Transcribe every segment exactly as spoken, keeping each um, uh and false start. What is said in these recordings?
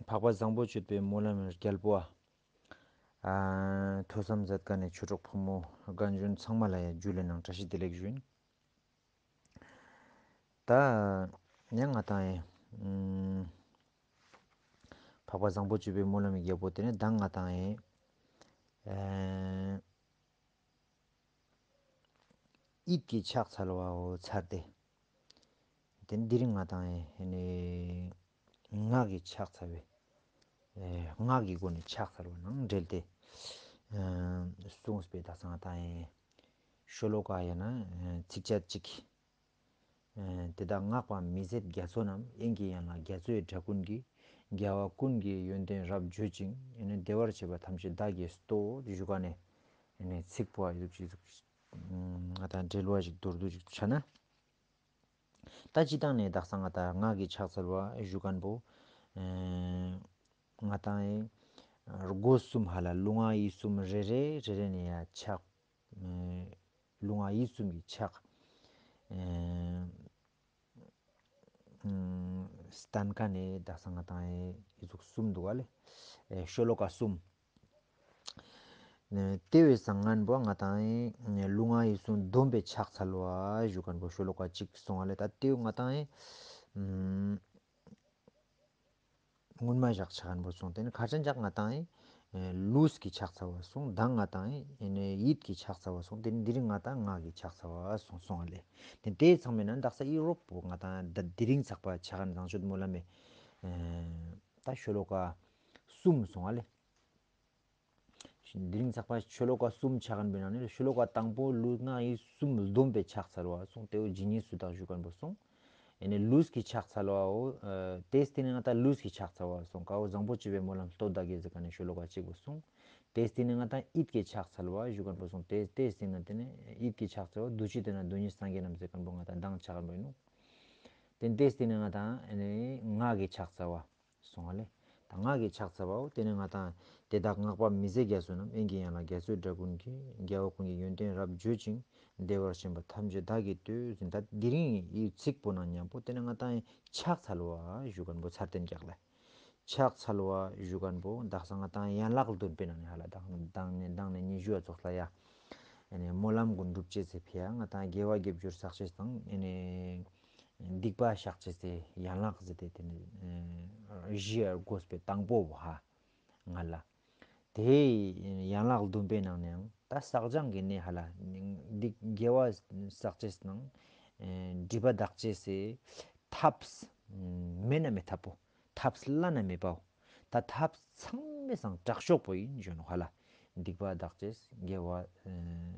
འཕགས་པ་བཟང་པོ་སྤྱོད་པའི་སྨོན་ལམ་རྒྱལ་པོ་ཨ། ཐོས་བསམ་མཛད་མཁན་ནི་ཆོས་གྲོགས་ཕོ་མོ་རྒན་གཞོན་ཚང་མ་ལ་ཡ་ཇུ་ལེ་ནང་བཀྲ་ཤིས་བདེ་ལེགས་ཞུ་ཡིན། ད་ཡང་ང་དང་ཡིན། འཕགས་པ་བཟང་པོ་སྤྱོད་པའི་སྨོན་ལམ་རྒྱལ་པོ་དེ་ནི་ད་ང་དང་ཡིན། ཨ། ཡིད་ཀྱི་ཕྱག་འཚལ་བའོ་ཚར་ཏེ། དེ་འདི་རིང་ང་དང་ཡིན་ངག་གི་ཕྱག་འཚལ་བའི། ངག་གི་སྒོ་ནས་ཕྱག་འཚལ་བ་ནང་འབྲེལ་ཏེ་གསུངས་པའི་དག་ས་ང་དང་ཡིན། ཤོ་ལོ་ཀ་ཡིན་ན་ཚིགས་བཅད་གཅིག་དེ་དག་བསྔགས་པ་མི་ཟད་རྒྱ་མཚོ་རྣམས། དབྱིངས་ཀྱི་ཡན་ལག་རྒྱ་མཚོའི་སྒྲ་ཀུན་གྱིས། རྒྱལ་བ་ཀུན་གྱི་ཡོན་ཏན་རབ་བརྗོད་ཅིང་། བདེ་བར་གཤེགས་པ་ཐམས་ཅད་བདག་གིས་བསྟོད། ཞུ་ག་ནས་ཚིག་པོ་ཨ་ཡི་ཟུག་ཅིག་ཟུག་ང་དང་འབྲེལ་བ་ཞིག་མདོར་བསྡུས་ཤིག་ཆ་ན། ད་སྤྱིར་བཏང་ནས་དག་ས་ང་དང་ངག་གི་ཕྱག་འཚལ་བ་ཞུ་མཁན་པོ། ང་དང་ཡིན། སྒོ་གསུམ་ཧ་ལ་ལུས་ངག་ཡིད་གསུམ་རེ་རེ་རེ་རེ་ནས་ཡ་ཕྱག་ལུས་ངག་ཡིད་གསུམ་གྱི་ཕྱག་སྟན་ཁན་ནི་དག་ས་ང་དང་ཡིན་ཟུག་གསུམ་འདུག་ག་ལེ། ཤོ་ལོ་ཀ་གསུམ། དེ་བས་སང་ངན་པོ་ང་དང་ཡིན་ལུས་ངག་ཡིད་གསུམ་སྡོམ་པའི་ཕྱག་འཚལ་བ་ཞུ་མཁན་པོ་ཤོ་ལོ་ཀ་གཅིག་སོང་བ་ལེ། ད་དེ་བས་ང་དང་ཡིན། སྔོན་མ་བཞག་ཆ་མཁན་པོ་སོང་། དེ་ནི་ཁ་ཅན་ཅག་ང་དང་ཡིན་ལུས་ཀྱི་ཕྱག་འཚལ་བ་སོང་། ད་ང་དང་ཡིན་ཡིད་ཀྱི་ཕྱག་འཚལ་བ་སོང་། དེ་ནི་འདི་རིང་ང་དང་ངག་གི་ཕྱག་འཚལ་བ་སོང་སོང་བ་ལེ། དེ་དེ་ཚང་མའི་ནང་དག་ས་ཨི་རོབ་པོ་ང་དང་ད་འདི་རིང་ཚགས་པ་ཆ་མཁན་བཟང་སྤྱོད་སྨོན་ལམ་མེ་ད་ཤོ་ལོ་ཀ་གསུམ་སོང་བ་ལེ། འདི་རིང་ཚགས་པ་ཤོ་ལོ་ཀ་གསུམ་ཆ་མཁན་པོའི་ནང་ནས་ཤོ་ལོ་ཀ་དང་པོ་ལུས་ངག་ཡིད་གསུམ་སྡོམ་པའི་ཕྱག་འཚལ་བ་སོང་། དེ་བོ་ཇི་སྙེད་སུ་དག་ཞུ་མཁན་པོ་སོང་། ཨེ་ནས་ལུས་ཀྱི་ཕྱག་འཚལ་བའོ། དེ་སྟེང་ནས་ང་དང་ལུས་ཀྱི་ཕྱག་འཚལ་བ་སོང་། ཀ་བོ་བཟང་པོ་སྤྱོད་པའི་སྨོན་ལམ་བསྟོད་བདག་གིས་ཟེར་མཁན་ནི་ཤོ་ལོ་ཀ་གཅིག་པོ་སོང་། དེ་སྟེང་ནས་ང་དང་ཡིད་ཀྱི་ཕྱག་འཚལ་བ་ཞུ་མཁན་པོ་སོང་། དེ་དེ་སྟེང་ནས་དེ་ནས་ཡིད་ཀྱི་ཕྱག་འཚལ་བ་བདུད་བཞི་དེ་ན་བདུད་གཉིས་སངས་རྒྱས་རྣམས་ཟེར་མཁན་པོ་ང་དང་མདང་ཆ་མཁན་པོ་ཡིན་ནོག། དེ་དེ་སྟེང་ནས་ང་དང་ཨེ་ནས་ངག་གི་ཕྱག་འཚལ་བ། སོང་བ་ལེ། ད་ངག་གི་ཕྱག་འཚལ་བའོ། དེ་ནས་ང་དང་དེ་དག་བསྔགས་པ་མི་ཟད་རྒྱ་མཚོ་རྣམས། དབྱིངས་ཀྱི་ཡན་ལག་རྒྱ་མཚོའི་སྒྲ་ཀུན་གྱིས། རྒྱལ་བ་ཀུན་གྱི་ཡོན་ཏན་རབ་བརྗོད་ཅིང་། བདེ་བར་གཤེགས་པ་ཐམས་ཅད་བདག་གིས་བསྟོད། ཟེར་ད་འདི་རིང་ཡི་ཚིག་པོ་ནང་མཉམ་པོ་དེ་ནས་ང་དང་ཕྱག་འཚལ་བ་ཞུ་མཁན་པོ་ཚར་ཏེ་ཀྱག་ལེ། ཕྱག་འཚལ་བ་ཞུ་མཁན་པོ་དག་ས་ང་དང་ཡན་ལག་བདུན་པའི་ནང་ནས་ཧ་ལ་དང་ནས་དང་ནས་ཉི་ཤུ་ཙོགས་ལ་ཡ། ཨེ་ནས་སྨོན་ལམ་ཀུན་འགྲུབ་ཅེས་སི་ཕི་ཡ་ང་དང་དགེ་བ་དགེ་སྦྱོར་བསགས་ཅེས་དང་ཨེ་ནས་སྡིག་པ་བཤགས་ཅེས་སི་ཡན་ལག་ཟེར་ཏེ་དེ་ནས་བཞི་ཡ་དགོས་པའི་དང་པོ་བོ་ཧ་ང་ལ། དེ་ཡན་ལག་བདུན་པའི་ནང་ནས་ད་བསགས་སྦྱང་གི་གནས་ཧ་ལ་སྡིག་དགེ་བ་བསགས་ཅེས་དང་སྒྲིབ་པ་དག་ཅེས་སི་ཐབས་མེད་ན་མེད་ཐབས་པོ། ཐབས་བླ་ན་མེད་པའོ། ད་ཐབས་ཚང་མའི་སང་དྲག་ཤོས་པོ་ཡིན་ཞུ་ནོག་ཧ་ལ། སྡིག་པ་དག་ཅེས་དགེ་བ་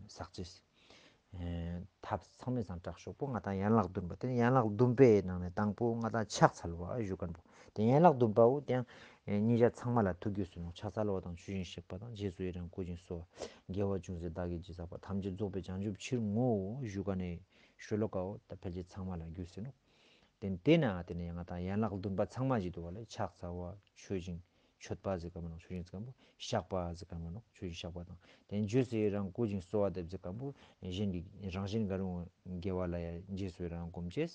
བསགས་ཅེས། ཐབས་ཚང་མའི་སང་དྲག་ཤོས་པོ་ང་དང་ཡན་ལག་བདུན་པ་དེ་ཡན་ལག་བདུན་པའི་ནང་ནས་དང་པོ་ང་དང་ཕྱག་འཚལ་བ་ཞུ་མཁན་པོ། དེ་ཡན་ལག་བདུན་པའོ་དེ་ཡང་ཉིད་ཅག་ཚང་མ་ལ་ཐུག་རྒྱུ་ཟེར་ནོག། ཕྱག་འཚལ་བ་དང་མཆོད་ཅིང་གཤེགས་པ་དང་། རྗེས་སུ་ཡི་རང་བསྐུལ་ཞིང་གསོལ་བ། དགེ་བ་ཅུང་ཟད་བདག་གིས་ཅི་བསགས་པ། ཐམས་ཅད་རྫོགས་པའི་བྱང་ཆུབ་ཕྱིར་བསྔོའོ་ཞུ་མཁན་ནི་ཤོ་ལོ་ཀའོ་ད་ཕལ་ཆེར་ཚང་མ་ལ་རྒྱུས་ཟེར་ནོག། དེ་དེ་ན་དེ་ནས་ཡང་ང་དང་ཡན་ལག་བདུན་པ་ཚང་མ་ཞིག་འདུག་བ་ལེ། ཕྱག་འཚལ་བ། མཆོད་ཅིང་མཆོད་པ་ཟེར་མཁན་པོ་ནོག། མཆོད་ཅིང་ཟེར་མཁན་པོ་བཤགས་པ་ཟེར་མཁན་པོ་ནོག། མཆོད་ཅིང་བཤགས་པ་དང་། དེ་རྗེས་སུ་ཡི་རང་བསྐུལ་ཞིང་གསོལ་བ་འདེབས་ཟེར་མཁན་པོ་གཞན་གྱི་རང་གཞན་ག་རུ་དགེ་བ་ལ་ཡ་རྗེས་སུ་ཡི་རང་སྒོམ་ཅེས།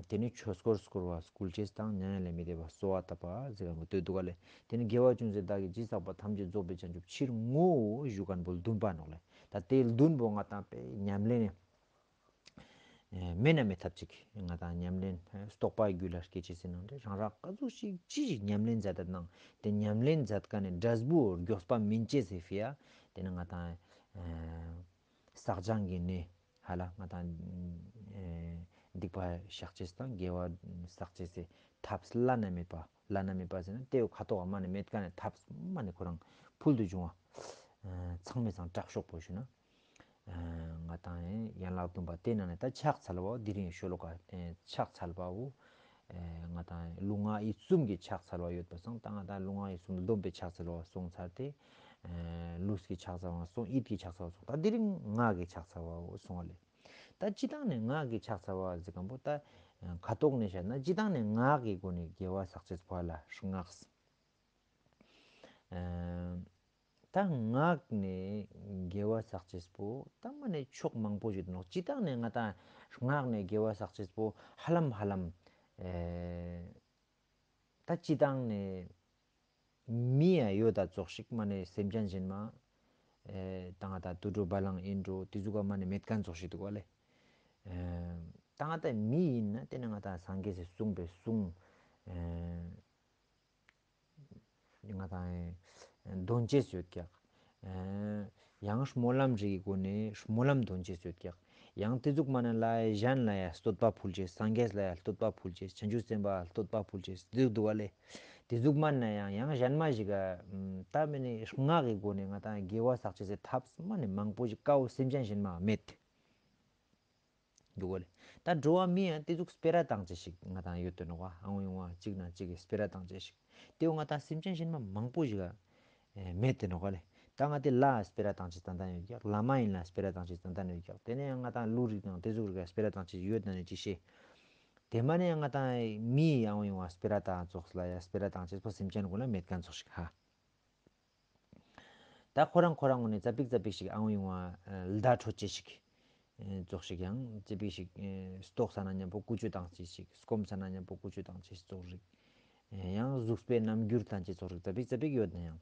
དེ་ནས་ཆོས་འཁོར་བསྐོར་བ་བསྐུལ་ཅེས་དང་། མྱ་ངན་ལས་མི་འདའ་བར་གསོལ་བ་བཏབ་པ་ཟེར་མཁན་པོ་དེ་འདུག་ག་ལེ། དེ་ནས་དགེ་བ་ཅུང་ཟད་བདག་གིས་ཅི་བསགས་པ། ཐམས་ཅད་རྫོགས་པའི་བྱང་ཆུབ་ཕྱིར་བསྔོའོ་ཞུ་མཁན་པོ་བདུན་པ་ནོག་ལེ། ད་དེ་བདུན་པོ་ང་དང་དཔེ་ཉམས་ལེན་ནི་མེད་ན་མེད་ཐབས་ཅིག་ང་དང་ཉམས་ལེན་རྟོགས་པ་རྒྱུད་ལ་སྐྱེ་ཅེས་ཟེར་ནང་དེ་རང་རང་ཀ་ཟུག་ཅིག་ཅི་ཞིག་ཉམས་ལེན་མཛད་དད་ནང་དེ་ཉམས་ལེན་མཛད་མཁན་ནི་འབྲས་བུ་མགྱོགས་པ་སྨིན་ཅེས་སི་ཕི་ཡ་དེ་ནི་ང་དང་བསགས་སྦྱང་གི་གནས་ཧ་ལ་ང་དང་སྡིག་པ་བཤགས་ཅེས་དང་དགེ་བ་བསགས་ཅེས་སི་ཐབས་བླ་ན་མེད་པ། བླ་ན་མེད་པ་ཟེར་ན་དེ་བོ་ཁ་ཐོག་མ་ནས་མེད་མཁན་ནི་ཐབས་མ་ནས་ཁོ་རང་ཕུལ་དུ་བྱུང་བ་ཚང་མའི་སང་དྲག་ཤོས་པོ་ཞུ་ན། ང་དང་ཡན་ལག་བདུན་པ་དེ་ནང་ནས་ད་ཕྱག་འཚལ་བའོ། དེ་རིང་ཤོ་ལོ་ཀ་ཕྱག་འཚལ་བའོ། ང་དང་ལུས་ངག་ཡིད་གསུམ་གྱི་ཕྱག་འཚལ་བ་ཡོད་པ་སང་ད་ང་དང་ལུས་ངག་ཡིད་གསུམ་སྡོམ་པའི་ཕྱག་འཚལ་བ་སོང་ཚར་ཏེ། ལུས་ཀྱི་ཕྱག་འཚལ་བ་སོང་། ཡིད་ཀྱི་ཕྱག་འཚལ་བ་སོང་། ད་དེ་རིང་ངག་གི་ཕྱག་འཚལ་བའོ་སོང་བ་ལེ། ད་སྤྱིར་བཏང་ནས་ངག་གི་ཕྱག་འཚལ་བ་ཟེར་མཁན་པོ་ད་ཁ་ཐོག་ནས་བཤད་ན་སྤྱིར་བཏང་ནས་ངག་གི་སྒོ་ནས་དགེ་བ་བསགས་ཅེས་པོ་ལ་སྔགས། ད་ངག་ནས་དགེ་བ་བསགས་ཅེས་པོ་ད་མ་ནས་ཕྱོགས་མང་པོ་ཞིག་འདུག་ནོག། སྤྱིར་བཏང་ནས་ང་དང་ངག་ནས་དགེ་བ་བསགས་ཅེས་པོ་ཧ་ལམ་ཧ་ལམ། ཨེ། ད་སྤྱིར་བཏང་ནེ་མི་ཡ་ཡོད་ད་ཙོགས་ཤིག་མ་ནེ་སེམས་ཅན་གཞན་མ་ཨེ་ད་ང་ཏང་དུད་འགྲོ་བ་ལང་ཨིན་འགྲོ་དེ་ཟུག་ག་མ་ནེ་མེད་ཁན་ཙོགས་ཤིག་འདུག་ག་ལེ། ཨེ་ད་ང་ཏང་མི་ཨིན་ན་དེ་ནེ་ང་ཏང་སངས་རྒྱས་སི་གསུངས་པའི་གསུང་ཨེ་ང་ཏང་ཨེ་འདོན་ཅེས་ཡོད་ཀྱག། ཨེ་ཡང་སྨོན་ལམ་རིགས་སི་སྒོ་ནེ་སྨོན་ལམ་འདོན་ཅེས་ཡོད་ཀྱག། ཡང་དེ་ཟུག་མ་ནེ་ལ་གཞན་ལ་ཡ་བསྟོད་པ་ཕུལ་ཅེས། སངས་རྒྱས་ལ་ཡ་བསྟོད་པ་ཕུལ་ཅེས། བྱང་ཆུབ་སེམས་དཔའ་བསྟོད་པ་ཕུལ་ཅེས་དེ་ཟུག་འདུག་ག་ལེ། དེ་ཟུག་མ་ནེ་ཡང་ཡང་གཞན་མ་ཞིག་ག་ད་མ་ནེ་སྔགས་སི་སྒོ་ནེ་ང་ཏང་དགེ་བ་བསགས་ཅེས་སི་ཐབས་མ་ནེ་མང་པོ་ཞིག་ཀ་བོ་སེམས་ཅན་གཞན་མ་མེད། འདུག་ག་ལེ། ད་འགྲོ་བ་མི་ཡང་དེ་ཟུག་སྤེ་ར་བཏང་ཅེས་ཤིག་ང་ཏང་ཡོད་དེ་ནོག་ག། ཨང་ཡོང་བ་གཅིག་ན་གཅིག་གི་སྤེ་ར་བཏང་ཅེས་ཤིག་དེ་བོ་ང་ཏང་སེམས་ཅན་གཞན་མ་མང་པོ་ཞིག་ག་མེད་དེ་ནོག་ག་ལེ། ད་ང་ཏེ་ལ་སྤེ་ར་བཏང་ཅེས་ཏན་ཏན་ཡོད་ཀྱག། བླ་མ་ཨིན་ལ་སྤེ་ར་བཏང་ཅེས་ཏན་ཏན་ཡོད་ཀྱག། དེ་ནེ་ཡང་ང་ཏང་ལུས་རིགས་དང་དེ་ཟུག་རིགས་ལ་སྤེ་ར་བཏང་ཅེས་ཡོད་ན་ནི་ཅི་ཤེས། དེ་མ་ནེ་ཡང་ང་ཏང་མི་ཡང་ཡོང་བ་སྤེ་ར་བཏང་ཙོགས་ལ་ཡ་སྤེ་ར་བཏང་ཅེས་པོ་སེམས་ཅན་ཀུན་ལ་མེད་ཁན་ཙོགས་ཤིག་ཧ། ད་ཁོ་རང་ཁོ་རང་ངོས་ནེ་ཙ་པིག་ཙ་པིག་ཞིག་ཨང་ཡོང་བ་ལྡ་འཕྲོད་ཅེས་ཤིག་ཙོགས་ཤིག་ཡང་ཙ་པིག་ཞིག་ལྟོགས་ས་ན་ཉམ་པོ་ཀུ་ཅོ་བཏང་ཅེས་ཤིག། སྐོམ་ས་ན་ཉམ་པོ་ཀུ་ཅོ་བཏང་ཅེས་ཙོགས་རིགས། ཡང་གཟུགས་པོའི་རྣམ་འགྱུར་བཏང་ཅེས་ཙོགས་རིགས་ཙ་པིག་ཙ་པིག་ཡོད་ན་ཡང་།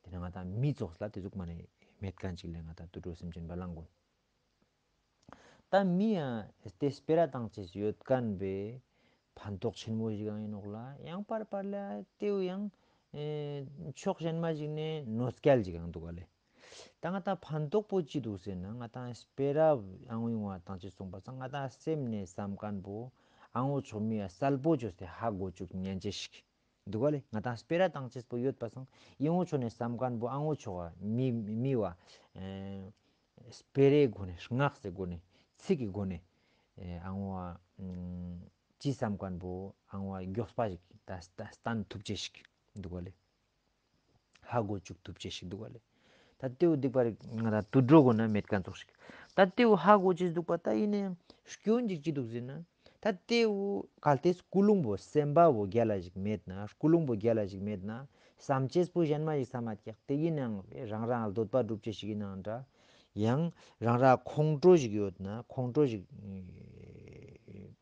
དེ་ནེ་ང་ཏང་མི་ཙོགས་ལ་དེ་ཟུག་མ་ནེ་མེད་ཁན་ཅིག་ལེ། ང་ཏང་དུད་འགྲོ་སེམས་ཅན་བ་ལང་ཀུན། ད་མི་ཡང་དེ་སྤེ་ར་བཏང་ཅེས་ཡོད་ཁན་བོའི་ཕན་ཐོགས་ཆེན་མོ་ཞིག་ཡང་ཨིན་ནོག་ལ། ཡང་པར་པར་ལ་དེ་བོ་ཡང་ཕྱོགས་གཞན་མ་ཞིག་ནེ་གནོད་སྐྱེལ་ཞིག་ཡང་འདུག་ག་ལེ། ད་ང་ཏང་ཕན་ཐོགས་པོ་ཅི་འདུག་ཟེར་ན་ང་ཏང་སྤེ་ར་ཨང་ཡོང་བ་བཏང་ཅེས་སོང་པ་སང་ང་ཏང་སེམས་ནེ་བསམ་ཁན་བོ་ཨང་བོ་ཆོག་མི་ཡ་གསལ་པོ་ཅོས་ཏེ་ཧ་གོ་ཅུག་ཉན་ཅེས་ཤིག་འདུག་ག་ལེ། ང་ཏང་སྤེ་ར་བཏང་ཅེས་པོ་ཡོད་པ་སང་ཨིན་བོ་ཆོག་ནེ་བསམ་ཁན་བོ་ཨང་བོ་ཆོག་ག་མི་མི་བ་ཨེ་སྤེ་རའི་སྒོ་ནེ་སྔགས་སི་སྒོ་ནེ་ཚིག་གི་སྒོ་ནེ་ཨེ་ཨང་བོ་ཨ་ཅི་བསམ་ཁན་བོ་ཨང་བོ་མགྱོགས་པ་ཞིག་ད་ད་སྟན་ཐུབ་ཅེས་ཤིག་འདུག་ག་ལེ། ཧ་གོ་ཅུག་ཐུབ་ཅེས་ཤིག་འདུག་ག་ལེ། ད་དེ་བོ་སྡིག་པ་རིགས་ང་ཏང་དུད་འགྲོ་གུན་ན་མེད་ཁན་ཙོགས་ཤིག། ད་དེ་བོ་ཧ་གོ་ཅེས་འདུག་པ་ད་ཨིན་ན་ཡང་སྐྱོན་ཅིག་ཅི་འདུག་ཟེར་ན། ད་དེ་བོ་གལ་ཏེ་ཀུན་སློང་བོ་སེམས་པ་བོ་རྒྱལ་ལ་ཞིག་མེད་ན་ཀུན་སློང་བོ་རྒྱལ་ལ་ཞིག་མེད་ན་བསམ་ཅེས་པོ་གཞན་མ་ཞིག་བསམ་མ་ཀྱག། དེ་ཨིན་ནའང་རང་རང་འདོད་པ་སྒྲུབ་ཅེས་ཤིག་ཨིན་ནའང་འདྲ། ཡང་རང་རང་ཁོང་ཁྲོ་ཞིག་ཡོད་ན་ཁོང་ཁྲོ་ཞིག་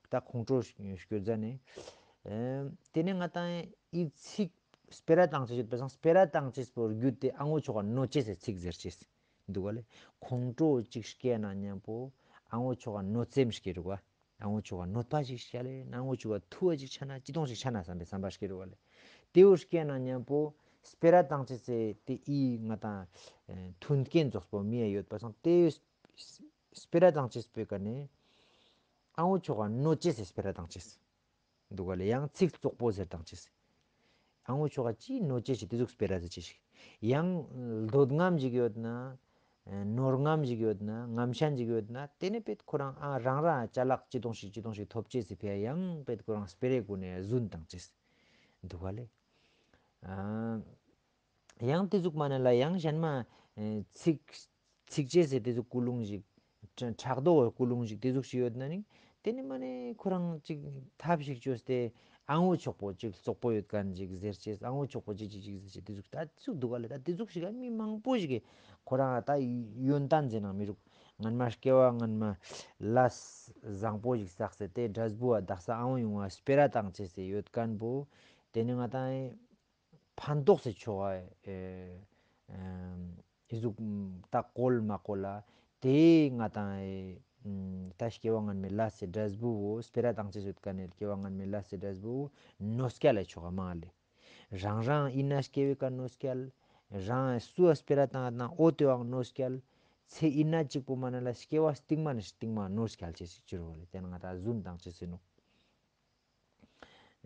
ད་ཁོང་ཁྲོ་སྐྱོར་ཟ་ནེ་ཨེ་དེ་ནེ་ང་ཏང་ཨི་ཚིག་སྤེ་ར་བཏང་ཅེས་ཡོད་པ་སང་སྤེ་ར་བཏང་ཅེས་པོ་རྒྱུད་དེ་ཨང་བོ་ཆོག་ག་གནོད་ཅེས་སི་ཚིག་ཟེར་ཅེས་འདུག་ག་ལེ། ཁོང་ཁྲོ་ཅིག་སྐྱེ་ན་ཉམ་པོ་ཨང་བོ་ཆོག་ག་གནོད་སེམས་སྐྱེ་རུག་ག། ཨང་བོ་ཆོག་ག་གནོད་པ་ཞིག་སྐྱེ་ལེ། ཨང་བོ་ཆོག་ག་ཐུ་བ་ཅིག་ཆ་ན་ཅི་ཏོང་ཞིག་ཆ་ན་བསམ་པའི་བསམ་པ་སྐྱེ་རུག་ག་ལེ། དེ་བོ་སྐྱེ་ན་ཉམ་པོ་སྤེ་ར་བཏང་ཅེས་སི་དེ་ཨི་ང་ཏང་མཐུན་རྐྱེན་ཙོགས་པོ་མི་ཡ་ཡོད་པ་སང་དེ་སྤེ་ར་བཏང་ཅེས་པོའི་ཀ་ནེ་ཨང་བོ་ཆོག་ག་གནོད་ཅེས་སི་སྤེ་ར་བཏང་ཅེས། འདུག་ག་ལེ། ཡང་ཚིག་བཙོག་པོ་ཟེར་བཏང་ཅེས། ཨང་བོ་ཆོག་ག་ཅི་གནོད་ཅེས་ཤིག་དེ་ཟུག་སྤེ་ར་ཟེར་ཅེས་ཤིག། ཡང་འདོད་རྔམ་ཞིག་ཡོད་ན་ནོར་རྔམ་ཞིག་ཡོད་ན་རྔམ་ཤན་ཞིག་ཡོད་ན་དེ་ནེ་པེད་ཁོ་རང་ཨ་རང་རང་ཅ་ལག་ཅི་ཏོང་ཞིག་ཅི་ཏོང་ཞིག་ཐོབ་ཅེས་སི་ཕི་ཡ་ཡང་པེད་ཁོ་རང་སྤེ་རའི་སྒོ་ནེ་རྫུན་བཏང་ཅེས། འདུག་ག་ལེ། ཨ་ཡང་དེ་ཟུག་མ་ནེ་ལ་ཡང་གཞན་མ་ཨེ་ཚིག་ཚིག་ཅེས་སི་དེ་ཟུག་ཀུན་སློང་ཞིག་ཕྲག་དོག་ཀུན་སློང་ཞིག་དེ་ཟུག་ཞིག་ཡོད་ན་ནི་དེ་ནེ་མ་ནེ་ཁོ་རང་ཅིག་ཐབས་ཤིག་བཅོས་ཏེ་ཨང་བོ་ཆོག་པོ་ཅིག་བཙོག་པོ་ཡོད་ཁན་ཅིག་ཟེར་ཅེས་ཨང་བོ་ཆོག་པོ་ཅིག་ཅིག་ཅིག་ཟེར་ཅེས་དེ་ཟུག་ད་དེ་ཟུག་འདུག་ག་ལེ། ད་དེ་ཟུག་ཞིག་ག་མི་མང་པོ་ཞིག་གི་ཁོ་རང་ད་ཡོན་ཏན་ཟེར་ན་མི་རུག། སྔན་མ་སྐྱེ་བ་སྔན་མ་ལས་བཟང་པོ་ཞིག་བསགས་སེ་དེ་འབྲས་བུ་བ་དག་ས་ཨང་བོ་ཡོང་བ་སྤེ་ར་བཏང་ཅེས་སི་ཡོད་ཁན་བོ་དེ་ནེ་ང་ཏང་ཕན་ཐོགས་སི་ཆོག་ག་ཨེ་ཨེ་ཟུག་ད་བཀོལ་མ་བཀོལ་ལ་དེ་ང་ཏང་ཨེ་ད་སྐྱེ་བ་སྔན་མའི་ལས་སི་འབྲས་བུ་བོ་སྤེ་ར་བཏང་ཅེས་ཡོད་ཁན་ནི་སྐྱེ་བ་སྔན་མའི་ལས་སི་འབྲས་བུ་བོ་གནོད་སྐྱེལ་ལ་ཆོག་ག་མ་ལེ། རང་རང་ཨིན་ན་སྐྱེ་བའི་ཀ་གནོད་སྐྱེལ། རང་སུ་ཨ་སྤེ་ར་བཏང་ན་འོ་དེ་བའང་གནོད་སྐྱེལ། ཚེ་ཨིན་ན་གཅིག་པོ་མ་ནེ་ལ་སྐྱེ་བ་སྟིང་མ་ནེ་སྟིང་མ་གནོད་སྐྱེལ་ཅེས་ཤིག་ཅི་རུག་ལེ། དེ་ནེ་ང་ཏང་རྫུན་བཏང་ཅེས་ཨིན་ནོག།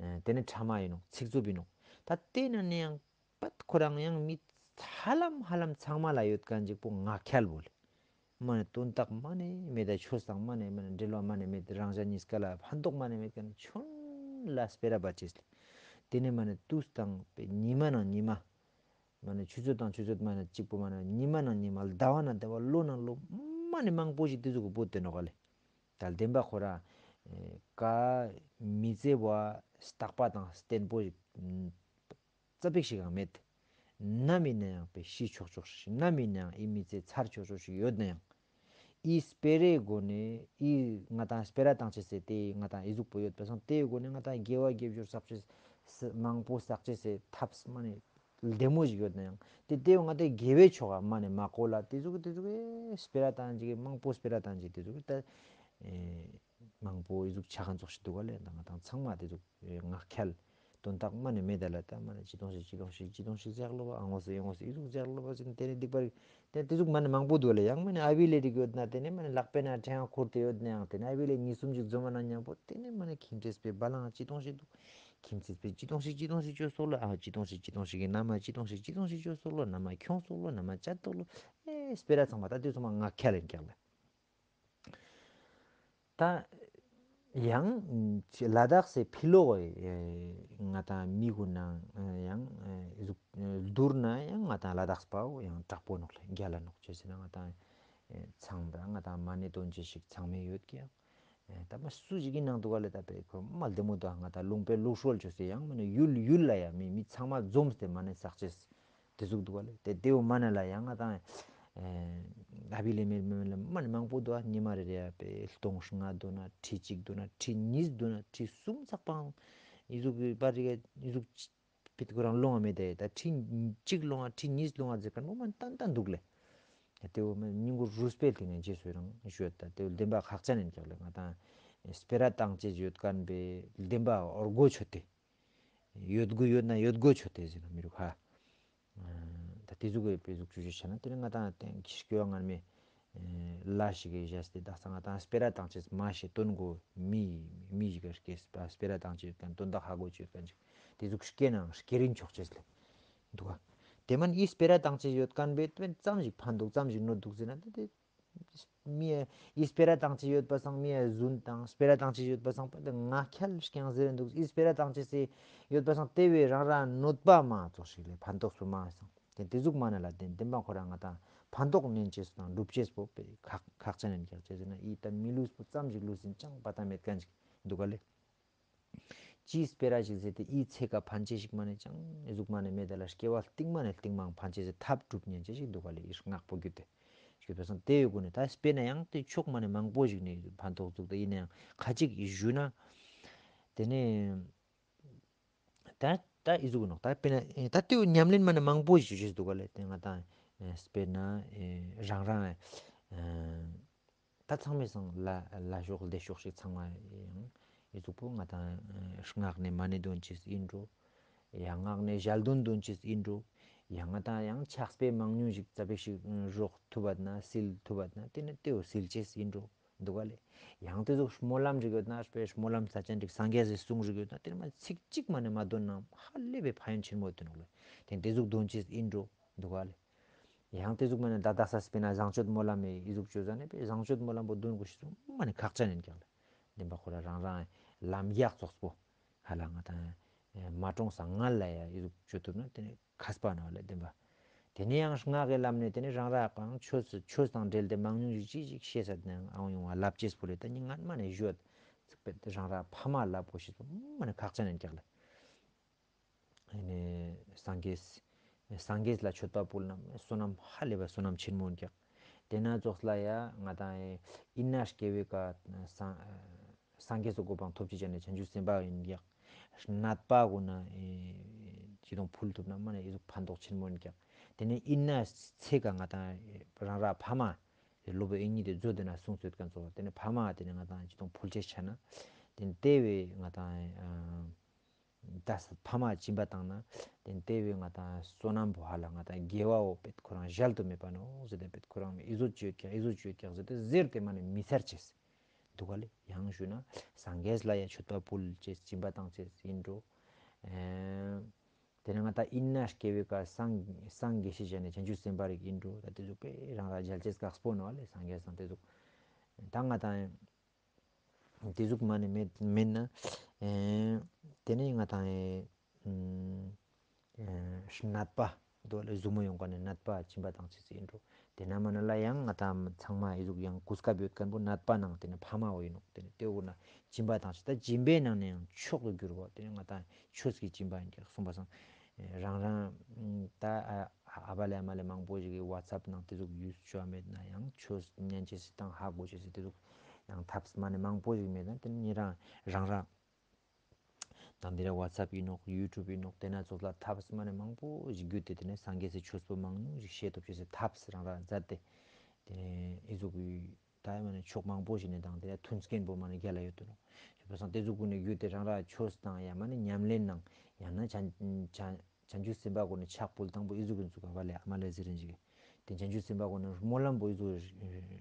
ཨེ་དེ་ནེ་ཕྲ་མ་ཨིན་ནོག། ཚིག་རྩུབ་ཨིན་ནོག། ད་དེ་ན་ནེ་ཡང་པད་ཁོ་རང་ཡང་མི་ཧ་ལམ་ཧ་ལམ་ཚང་མ་ལ་ཡོད་ཁན་ཅིག་པོ་ངག་འཁྱལ་བོ་ལེ། མ་ནེ་དོན་དག་མ་ནེ་མེད་ད་ཆོས་དང་མ་ནེ་མ་ནེ་འབྲེལ་བ་མ་ནེ་མེད་རང་གཞན་གཉིས་ཀ་ལ་ཕན་ཐོགས་མ་ནེ་མེད་ཁན་ཆུན་ལ་སྤེ་ར་བ་ཅེས་ལེ། དེ་ནེ་མ་ནེ་དུས་དང་ཉི་མ་ནང་ཉི་མ། མ་ནེ་ཆུ་ཚོད་དང་ཆུ་ཚོད་མ་ནེ་གཅིག་པོ་མ་ནེ་ཉི་མ་ནང་ཉི་མ་ཟླ་བ་ནང་ཟླ་བ་ལོ་ནང་ལོ་མ་ནེ་མང་པོ་ཞིག་དེ་ཟུག་གི་བུད་དེ་ནོག་ག་ལེ། ད་བདེན་པ་ཁོ་ར་ཨེ་ཀ་མི་ཚེ་བ་རྟག་པ་དང་བརྟན་པོ་ཞིག་ཙ་པིག་ཞིག་ཡང་མེད། ནམ་ཨིན་ན་ཡང་པེ་ཤི་ཆོག་ཆོག་ཤིག། ནམ་ཨིན་ན་ཡང་ཨི་མི་ཚེ་ཚར་ཆོག་ཆོག་ཤིག་ཡོད་ན་ཡང་། ཨི་སྤེ་རའི་སྒོ་ནེ་ཨི་ང་ཏང་སྤེ་ར་བཏང་ཅེས་སི་དེ་ང་ཏང་ཨི་ཟུག་པོ་ཡོད་པ་སང་དེའི་སྒོ་ནེ་ང་ཏང་དགེ་བ་དགེ་སྦྱོར་བསགས་ཅེས་ མང་པོ་བསགས་ཅེས་སི་ཐབས་མ་ནེ་ལྡེ་མོ་ཞིག་ཡོད་ན་ཡང་ཏེ་ཏེའོ་ང་ཏེ་དགེ་བའི་ཕྱོགས་ཀ་མ་ནེ་མ་གོ་ལ་ཏེ་ཟུག་ཏེ་ཟུག་སྤེ་ར་བཏང་ཅིག་མང་པོ་སྤེ་ར་བཏང་ཅིག་ཏེ་ཟུག་ད་མང་པོ་ཨི་ཟུག་ཆ་ཁན་ཙོགས་ཤིག་འདུག་ག་ལེ། ད་ང་ཏང་ཚང་མ་ཏེ་ཟུག་ངག་འཁྱལ་དོན་དག་མ་ནེ་མེད་ད་ལ་ད་མ་ནེ་ཅི་དོང་ཞིག་ཅི་དོང་ཞིག་ཅི་དོང་ཞིག་ཟེར་ལོ་བ་ཨ་ངོ་སེ་ཨེ་ངོ་སེ་ཨི་ཟུག་ཟེར་ལོ་བ་ཟེར་ཏེ་ནེ་སྡིག་པ་རིག་ཏེ་ཏེ་ཟུག་མ་ནེ་མང་པོ་འདུག་ལེ། ཡང་མ་ནེ་ཨ་བི་ལེ་རིག་ཡོད་ན་ཏེ་ནེ་མ་ནེ་ལག་པའི་ནང་ཕྲེང་བ་ཁུར་ཏེ་ཡོད་ན་ཡང་ཏེ་ནེ་ཨ་བི་ལེ་གཉིས་གསུམ་ཅིག་འཛོམས་ན་མཉམ་པོ་ཏེ་ནེ་མ་ནེ་ཁྱིམ་མཚེས་པའི་བ་ལང་ཅི་དོང་ཞིག་འདུག་ཁྱིམ་མཚེས་པའི་ཅི་དོང་ཞིག་ཅི་དོང་ཞིག་ཅོས་སོག་ལོ། ཨ་ཅི་དོང་ཞིག་ཅི་དོང་ཞིག་གི་ན་མ་ཅི་དོང་ཞིག་ཅི་དོང་ཞིག་ཅོས་སོག་ལོ། ན་མ་ཁྱོངས་སོག་ལོ། ན་མ་ཅད་དོག་ལོ། ཨེ་སྤེ་ར་ཚང་མ་ད་ཏེ་ཚང་མ་ངག་འཁྱལ་ཡིན་ཀྱག་ལེ། ད་ཡང་ལ་དྭགས་སི་ཕི་ལོག་གི་ང་ཏང་མི་གུན་ནང་ཡང་ཟུག་བསྡུར་ན་ཡང་ང་ཏང་ལ་དྭགས་པའོ་ཡང་དྲག་པོ་ནོག་ལེ། རྒྱལ་ལ་ནོག་ཅི་ཟེར་ན་ང་ཏང་ཚང་མ་ང་ཏང་མ་ནེ་དོན་ཅི་ཞིག་ཚང་མས་ཡོད་ཀྱག། ད་མ་སུ་ཞིག་གི་ནང་འདུག་ག་ལེ། ད་པེ་ཁོ་མ་ལྡེ་མོ་དུག་ང་ཏང་ལུང་པའི་ལུགས་སྲོལ་ཅོས་སེ་ཡང་མ་ནེ་ཡུལ་ཡུལ་ལ་ཡང་མི་མི་ཚང་མ་འཛོམས་ཏེ་མ་ནེ་བསགས་ཅེས་ཏེ་ཟུག་འདུག་ག་ལེ། ཏེ་ཏེའོ་མ་ནེ་ལ་ཡང་ང་ཏང་ཨ་བི་ལེ་མེ་མེ་ལ་མ་ནེ་མང་པོ་འདུག་ཨ། ཉི་མ་རེ་རེ་ཡ་པེ་སྟོང་ལྔ་འདུག་ན་ཁྲི་གཅིག་འདུག་ན་ཁྲི་གཉིས་འདུག་ན་ཁྲི་གསུམ་ཚག་པའང་ཨི་ཟུག་གི་པར་རེ་ཨི་ཟུག་པེ་ཏེ་ཁོ་རང་ལོང་བ་མེད་དེ། ད་ཁྲི་གཅིག་ལོང་བ་ཁྲི་གཉིས་ལོང་བ་ཟེར་ཁན་བོ་མ་ཏན་ཏན་འདུག་ལེ། ཏེའོ་མ་སྙིང་གུ་རུས་པའི་ཐིག་ནེ་རྗེས་སུ་རང་ཞུ་ཡོད། ད་ཏེའོ་བདེན་པ་ཁག་ཅན་ཡིན་ཀྱག་ལེ། ང་ཏང་སྤེ་ར་བཏང་ཅེས་ཡོད་ཁན་པེ་བདེན་པ་འོར་གོ་ཆོད་དེ། ཡོད་དགུ་ཡོད་ན་ཡོད་དགོ་ཆོད་དེ་ཟེར་ན་མི་རུག་ཧ། ད་ཏེ་ཟུག་གི་པེ་ཟུག་ཅུ་ཅུ་ཆ་ན་ཏེ་ནེ་ང་ཏང་ཏེ་སྐྱོ་བ་ངར་མེ་ལ་ཞིག་གི་བཞག་སྟེ་དག་ས་ང་ཏང་སྤེ་ར་བཏང་ཅེས་མ་ཤེས་དོན་གོ་མི་མི་ཞིག་གི་སྐྱེས་པ་སྤེ་ར་བཏང་ཅེས་ཡོད་ཁན་དོན་དག་ཧ་གོ་ཅེས་ཡོད་ཁན་ཅིག་ཏེ་ཟུག་སྐྱེ་ནང་སྐྱེ་རིན་ཆོག་ཅེས་ལེ་འདུག་ག། ཏེ་མན་ཨི་སྤེ་ར་བཏང་ཅེས་ཡོད་ཁན་པེ་ཏེ་ཙམ་ཞིག་ཕན་འདུག་ཙམ་ཞིག་གནོད་འདུག་ཟེར་ན་ཏེ་ཏེ་མི་ཡ་ཨི་སྤེ་ར་བཏང་ཅེས་ཡོད་པ་སང་མི་ཡ་རྫུན་དང་སྤེ་ར་བཏང་ཅེས་ཡོད་པ་སང་པ་ཏེ་ངག་འཁྱལ་རྐྱང་ཟེར་འདུག། ཨི་སྤེ་ར་བཏང་ཅེས་སི་ཡོད་པ་སང་ཏེ་བས་རང་རང་གནོད་པ་མ་ཙོགས་ཤིག་ལེ་ཕན་ཐོགས་སུ་མ་སང་ཏེ་ཏེ་ཟུག་མ་ནེ་ལ་ཏེ་བདེན་པ་ཁོ་རང་ང་ཏང་ཕན་ཐོགས་ནན་ཅེས་དང་སྒྲུབ་ཅེས་པོ་པེ་ཁག་ཁག་ཅན་ཡིན་ཀྱག་ཅེས་ཟེར་ན་ཨི་ད་མི་ལུས་པོ་ཙམ་ཞིག་ལུས་ཟིན་ཅང་པ་ཏ་མེད་ཁན་ཅིག་འདུག་ག་ལེ། ཅིའི་སྤེ་ར་ཞིག་ཟེར་ཏེ་ཨི་ཚེ་ཀ་ཕན་ཅེས་ཤིག་མ་ནེ་ཅང་ཨི་ཟུག་མ་ནེ་མེད་ད་ལ་སྐྱེ་བ་རྟིང་མ་ནེ་རྟིང་མའང་ཕན་ཅེས་སི་ཐབས་སྒྲུབ་ཉན་ཅེས་ཤིག་འདུག་ག་ལེ། ཨི་སྔགས་པོ་རྒྱུད་དེ་ཞུས་པ་སང་ཏེ་ཡོད་གོ་ནེ་ད་སྤེར་ན་ཡང་ཏེ་ཕྱོགས་མ་ནེ་མང་པོ་ཞིག་ནེ་ཕན་ཐོགས་ཚུགས་ཏེ་ཡིན་ན་ཡང་ཁ་ཅིག་ཞུ་ན་ཏེ་ནེ་ད་ད་ཨི་ཟུག་ནོག། ད་སྤེར་ན་ད་ཏེ་ཉམས་ལེན་མ་ནེ་མང་པོ་ཞིག་ཞུ་ཅེས་འདུག་ག་ལེ། ཏེ་ང་ཏང་སྤེར་ན་རང་རང་ད་ཚང་མའི་སང་ལ་ལ་ཤོག་ལྡེ་ཤོག་ཞིག་ཚང་མ་ཡང་ཨི་ཟུག་པོ་ང་ཏང་སྔགས་ནེ་མ་ཎི་འདོན་ཅེས་ཨིན་འགྲོ། ཡང་སྔགས་ནེ་ཞལ་འདོན་འདོན་ཅེས་ཨིན་འགྲོ། ཡང་ང་ཏང་ཡང་ཕྱག་དཔེ་མང་ཉུང་ཞིག་ཙ་པིག་ཞིག་རོགས་ཐུབ་པ་ན་སིལ་ཐུབ་པ་ན་ཏེ་ནེ་ཏེའོ་སིལ་ཅེས་ཨིན་འགྲོ་འདུག་ག་ལེ། ཡང་ཏེ་ཟུག་སྨོན་ལམ་ཞིག་ཡོད་ན་སྤེ་སྨོན་ལམ་ས་ཅན་ཞིག་སངས་རྒྱས་སི་གསུང་ཞིག་ཡོད་ན་ཏེ་ནེ་མ་ཚིག་གཅིག་མ་ནེ་མ་འདོན་ན་ཧ་ལས་པའི་ཕན་ཡོན་ཆེན་མོ་ཡོད་དེ་ནོག་ལེ། ཏེ་ཏེ་ཟུག་འདོན་ཅེས་ཨིན་འགྲོ་འདུག་ག་ལེ། ཡང་ཏེ་ཟུག་མ་ནེ་ད་དག་ས་སྤེར་ན་བཟང་སྤྱོད་སྨོན་ལམ་མེ་ཨི་ཟུག་ཅོ་ཟ་ནེ་པེ་བཟང་སྤྱོད་སྨོན་ལམ་པོ་འདོན་དགོས་ཤེས་སུ་མ་ནེ་ཁག་ཅན་ཡིན་ཀྱག་ལེ། བདེན་པ་ཁོ་རང་རང་རང་ལམ་རྒྱགས་ཙོགས་པོ་ཧ་ལ་ང་ཏང་མ་གྲོངས་སང་སྔ་ལ་ཡ་ཨི་ཟུག་ཅོ་ཐུབ་ན་ཏེ་ནེ་མཁས་པ་ནོག་ལེ་བདེན་པ། ཏེ་ནེ་ཡང་སྔགས་ཀྱི་ལམ་ནེ་ཏེ་ནེ་རང་རང་གང་ཆོས་ཆོས་དང་འབྲེལ་ཏེ་མང་ཉུང་ཞིག་ཅི་ཞིག་ཤེས་ས་ནང་ཨང་ཡོང་བ་ལབ་ཅེས་པོ་ལེ། ད་ནི་ངན་མ་ནེ་ཞུ་ཚིག་པེ་རང་རང་ཕ་མ་ལབ་དགོས་ཤེས་སུ་མ་ནེ་ཁག་ཅན་ཡིན་ཀྱག་ལེ། ཨ་ནི་སངས་རྒྱས་སངས་རྒྱས་ལ་མཆོད་པ་ཕུལ་ན་བསོད་ནམས་ཧ་ལས་པ་བསོད་ནམས་ཆེན་མོ་ཡིན་ཀྱག། ཏེ་ན་ཙོགས་ལ་ཡ་ང་ཏང་ཨིན་ན་སྐྱེ་བའི་ཀ་སངས་སངས་རྒྱས་སི་གོ་འཕང་ཐོབ་ཅེས་ཅན་ནི་བྱང་ཆུབ་སེམས་དཔའ་ཡིན་ཀྱག། ནད་པ་གུན་ན་ཅི་དང་ཕུལ་ཐུབ་ན་མ་ནེ་ཨི་ཟུག་ཕན་ཐོགས་ཆེན་མོ་ཡིན་ཀྱག། ཏེ་ནེ་ཨིན་ན་ཚེ་ཀ་ང་ཏང་རང་རང་ཕ་མ་སློབ་དཔོན་དབྱིག་གཉེན་དེ་མཛོད་དེ་ན་གསུངས་ཚུལ་ཀ་ཙོགས་ཏེ་ནེ་ཕ་མ་ཏེ་ནེ་ང་ཏང་ཅི་དང་ཕུལ་ཅེས་ཆ་ན་ཏེ་ནེ་ཏེ་བས་ང་ཏང་ད་ཕ་མ་སྦྱིན་པ་བཏང་ན་ཏེ་ནེ་ཏེ་བས་ང་ཏང་བསོད་ནམས་པོ་ཧ་ལ་ང་ཏང་དགེ་བའོ་པེ་ཁོ་རང་གཞལ་དུ་མེད་པ་ནོག་ཟེར་ཏེ་པེ་ཁོ་རང་ཨི་ཟུག་ཅོས་ཀྱག་ཨི་ཟུག་ཅོས་ཀྱག་ཟེར་ཏེ་ཟེར་ཏེ་མ་ནེ་མི་ཚར་ཅེས་འདུག་ག་ལེ། ཡང་ཞུ་ན་སངས་རྒྱས་ལ་ཡ་མཆོད་པ་ཕུལ་ཅེས་སྦྱིན་པ་བཏང་ཅེས་ཨིན་འགྲོ། ཨེ་ཏེ་ནེ་ང་ཏང་ཨིན་ན་སྐྱེ་བའི་ཀ་སངས་སངས་རྒྱས་ཤེས་ཅན་ནི་བྱང་ཆུབ་སེམས་དཔའ་རིགས་ཨིན་འགྲོ། ད་ཏེ་ཟུག་པེ་རང་རང་མཇལ་ཅེས་ཁག་པོ་ནོག་ལེ། སངས་རྒྱས་སང་ཏེ་ཟུག་ད་ང་ཏང་ཏེ་ཟུག་མ་ནེ་མེད་མེད་ན་ཨེ་ཏེ་ནེ་ང་ཏང་ཨེ་ཨེ་ནད་པ་འདུག་ལེ། ཟུག་མོ་ཡོང་ཁན་ནི་ནད་པ་སྦྱིན་པ་བཏང་ཅེས་ཨིན་འགྲོ། ཏེ་ན་མ་ནེ་ལ་ཡང་ང་ཏང་ཚང་མ་ཨི་ཟུག་ཡང་གོ་སྐབས་ཡོད་ཁན་པོ་ནད་པ་ནང་ཏེ་ནེ་ཕ་མ་བོ་ཨིན་ནོག། ཏེ་ནེ་ཏེ་བོ་ན་སྦྱིན་པ་བཏང་ཅེས་ད་སྦྱིན་པའི་ནང་ནེ་ཡང་མཆོག་ཏུ་གྱུར་བ་ཏེ་ནེ་ང་ཏང་ཆོས་ཀྱི་སྦྱིན་པ་ཨིན་ཀྱག་གསུངས་པ་སང་རང་རང་ད་ཨ་ཨ་བ་ལེ་ཨ་མ་ལེ་མང་པོ་ཞིག་གི་ཝ་ཚབ་ནང་ཏེ་ཟུག་ཡུས་ཅོ་མེད་ན་ཡང་ཆོས་ཉན་ཅེས་སི་དང་ཧ་གོ་ཅེས་སི་ཏེ་ཟུག་ཡང་ཐབས་མ་ནེ་མང་པོ་ཞིག་མེད་ན་ཏེ་ནེ་རང་རང་རང་ དང་དེ་ར་ཝ་ཊི་སབ་ཨིན་ནོག་ཡུ་ཊུབ་ཨིན་ནོག་དེ་ན་ཙོགས་ལ་ཐབས་མ་ནེ་མང་པོ་ཞིག་བརྒྱུད་དེ་དེ་ནེ་སངས་རྒྱས་སི་ཆོས་པོ་མང་ཉུང་ཞིག་ཤེས་ཐུབ་ཅེས་སི་ཐབས་རང་ར་མཛད་དེ། དེ་ནེ་ཨི་ཟུག་གི་ད་མ་ནེ་ཕྱོགས་མང་པོ་ཞིག་ནེ་དང་དེ་ར་མཐུན་རྐྱེན་པོ་མ་ནེ་རྒྱལ་ལ་ཡོད་དེ་ནོག་ཞེས་པ་སང་དེ་ཟུག་གུན་ནེ་བརྒྱུད་དེ་རང་ར་ཆོས་དང་ཡ་མ་ནེ་ཉམས་ལེན་ནང་ཡང་ན་བྱང་བྱང་བྱང་ཆུབ་སེམས་དཔའ་གུན་ནི་ཕྱག་ཕུལ་དང་པོ་ཨི་ཟུག་གུན་ཚུགས་ག་བ་ལེ་ཨ་མ་ལེ་ཟེར་རིན་ཞིག་དེ་བྱང་ཆུབ་སེམས་དཔའ་གུན་ནི་སྨོན་ལམ་པོ་ཨི་ཟུག་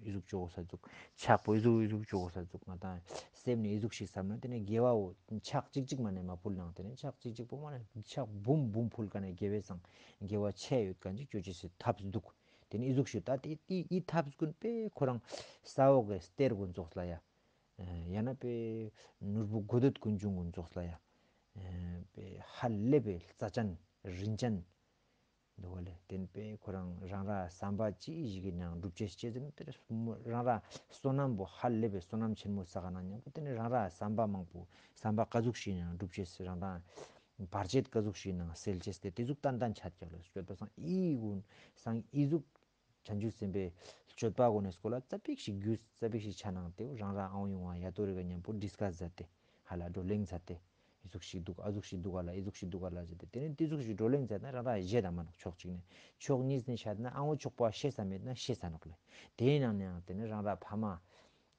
ཨི་ཟུག་ཅོ་གོས་ས་ཚུགས། ཕྱག་པོ་ཨི་ཟུག་ཨི་ཟུག་ཅོ་གོས་ས་ཚུགས། ང་དང་སེམས་ནེ་ཨི་ཟུག་ཞིག་བསམ་ན་དེ་ནེ་དགེ་བའོ་ཕྱག་ཅིག་ཅིག་མ་ནེ་མ་ཕུལ་ནང་དེ་ནེ་ཕྱག་ཅིག་ཅིག་པོ་མ་ནེ་ཕྱག་འབུམ་འབུམ་ཕུལ་ཀ་ནེ་དགེ་བའི་སང་དགེ་བ་ཆེ་ཡོད་ཀ་ཅིག་ཅོ་ཅེས་སི་ཐབས་འདུག་དེ་ནེ་ཨི་ཟུག་ཞིག་ད་དེ་དེ་ཨི་ཐབས་གུན་པེ་ཁོ་རང་ས་འོག་གི་གཏེར་གུན་ཙོགས་ལ་ཡ། ཡང་ན་པེ་ནོར་བུ་དགོས་འདོད་ཀུན་འབྱུང་གུན་ཙོགས་ལ་ཡ། པེ་ཧ་ལས་པའི་རྩ་ཅན་རིན་ཅན་འདུག་བ་ལེ། དེ་ནེ་པེ་ཁོ་རང་རང་ར་བསམ་པ་ཅི་ཞིག་གི་ནང་འགྲུབ་ཅེས་ཅེས་ཟེར་ན་དེ་རང་ར་བསོད་ནམས་པོ་ཧ་ལས་པའི་བསོད་ནམས་ཆེན་མོ་བསགས་ན་མཉམ་པོ་དེ་ནེ་རང་ར་བསམ་པ་མང་པོ་བསམ་པ་ཀ་ཟུག་ཞིག་ནང་འགྲུབ་ཅེས་རང་ར་བར་ཆད་ཀ་ཟུག་ཞིག་ནང་སེལ་ཅེས་དེ་དེ་ཟུག་ཏན་ཏན་ཆ་ཀྱག་ལེ། སྤྱོད་པ་སང་ཨི་གུན་སང་ཨི་ཟུག་བྱང་ཆུབ་སེམས་དཔའི་སྤྱོད་པ་གུན་ནི་སྐོར་ལ་ཙ་པིག་ཞིག་རྒྱུས་ཙ་པིག་ཞིག་ཆ་ནང་དེ་རང་ར་ཨང་ཡོང་བ་ཡ་ཏོ་རི་ག་མཉམ་པོ་ཌིས་ཀས་མཛད་དེ་ཧ་ལ་བགྲོ་གླེང་མཛད་དེ། ཨི་ཟུག་ཞིག་འདུག་ཨ་ཟུག་ཞིག་འདུག་ག་ལ་ཨི་ཟུག་ཞིག་འདུག་ག་ལ་ཟེར་ཏེ་དེ་ནེ་དེ་ཟུག་ཞིག་བགྲོ་གླེང་མཛད་ན་རང་ར་བཞེད་ད་མ་ནོག་ཕྱོགས་གཅིག་ནེ་ཕྱོགས་གཉིས་ནེ་བཤད་ན་ཨང་བོ་ཕྱོགས་པོ་ཤེས་ས་མེད་ན་ཤེས་ས་ནོག་ལེ། དེའི་ནང་ནེ་ཡང་དེ་ནེ་རང་ར་ཕ་མ་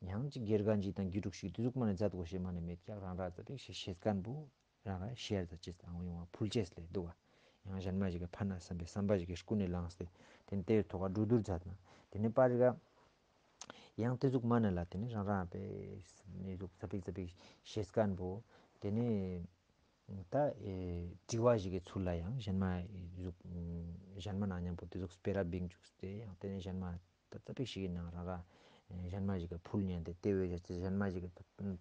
ཡང་ཅིག་དགེ་རྒན་ཅིག་དང་དགེ་ཕྲུག་ཞིག་དེ་ཟུག་མ་ནེ་མཛད་དགོས་ཤེས་མ་ནེ་མེད་ཀྱག་རང་ར་ཙ་པིག་ཞིག་ཤེས་མཁན་པོ་རང་ར་ཤེས་ཡ་ཅེས་དང་ཡོང་བ་ཕུལ་ཅེས་ལེ་འདུག་ག་ཡང་གཞན་མ་ཞིག་གི་ཕན་ན་བསམ་པའི་བསམ་པ་ཞིག་གི་ཀུན་ནས་བསླངས་ཏེ་དེ་ནེ་དེའི་ཐོག་ག་འགྲོ་བསྡུར་མཛད་ན་དེ་ནེ་པར་རི་ག་ཡང་དེ་ཟུག་མ་ནེ་ལ་དེ་ནེ་རང་རང་པའི་ནེ་ཟུག་ཙ་པིག་ཙ་པིག་ཤེས་མཁན་པོ་དེ་ནེ་ད་ཨེ་དྲི་བ་ཞིག་གི་ཚུལ་ལ་ཡང་གཞན་མ་ཟུག་གཞན་མ་ནང་མཉམ་པོ་དེ་ཟུག་སྤེ་ར་བིང་བཅུག་སྟེ་ཡང་དེ་ནེ་གཞན་མ་ད་ཙ་པིག་ཞིག་གི་ནང་རང་ར་གཞན་མ་ཞིག་གི་ཕུལ་ཉན་ཏེ་དེ་བས་གཞན་མ་ཞིག་གི་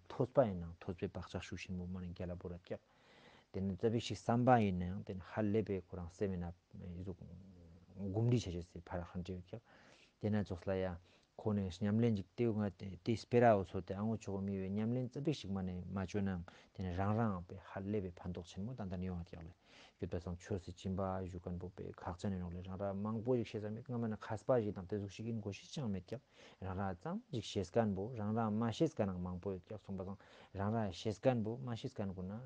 ཐོས་པ་ཡིན་ནང་ཐོས་པའི་བག་ཆགས་ཤུགས་ཆེན་པོ་མ་ནེ་རྒྱལ་ལ་བོར་ར་ཀྱག་དེ་ནེ་ཙ་པིག་ཞིག་བསམ་པ་ཡིན་ནའང་དེ་ནེ་ཧ་ལས་པའི་ཁོ་རང་སེམས་ཡིན་ན་ཟུག་གོམས་འདྲིས་བྱ་བྱེད་སའི་ཕ་ར་ཧན་ཏེ་ཡོད་ཀྱག་དེ་ན་ཙོགས་ལ་ཡ་ཁོ་ནེ་ཉམས་ལེན་ཅིག་དེ་ང་དེ་སྤེ་ར་འོ་ཚོ་དེ་ཨང་འོ་ཆོག་མི་བའི་ཉམས་ལེན་ཙ་པིག་ཞིག་མ་ནེ་མ་བཅོས་ནའང་དེ་ནེ་རང་རང་པའི་ཧ་ལས་པའི་ཕན་ཐོགས་ཆེན་མོ་ཏན་ཏན་ཡོང་བ་ཀྱག་ལེ། ཡོད་པ་སང་ཆོས་སི་སྦྱིན་པ་ཞུ་མཁན་པོ་པའི་ཁག་ཅན་ཡིན་ནོག་ལེ། རང་ར་མང་པོ་ཞིག་ཤེས་ས་མེད་ང་མ་ནེ་མཁས་པ་ཞིག་དང་དེ་ཟུག་ཞིག་ཡིན་དགོས་ཤེས་ཅང་མེད་ཀྱག་རང་ར་ཙམ་ཞིག་ཤེས་མཁན་པོ་རང་ར་མ་ཤེས་མཁན་ནང་མང་པོ་ཡོད་ཀྱག་སོང་པ་སང་རང་ར་ཤེས་མཁན་པོ་མ་ཤེས་མཁན་གུན་ན་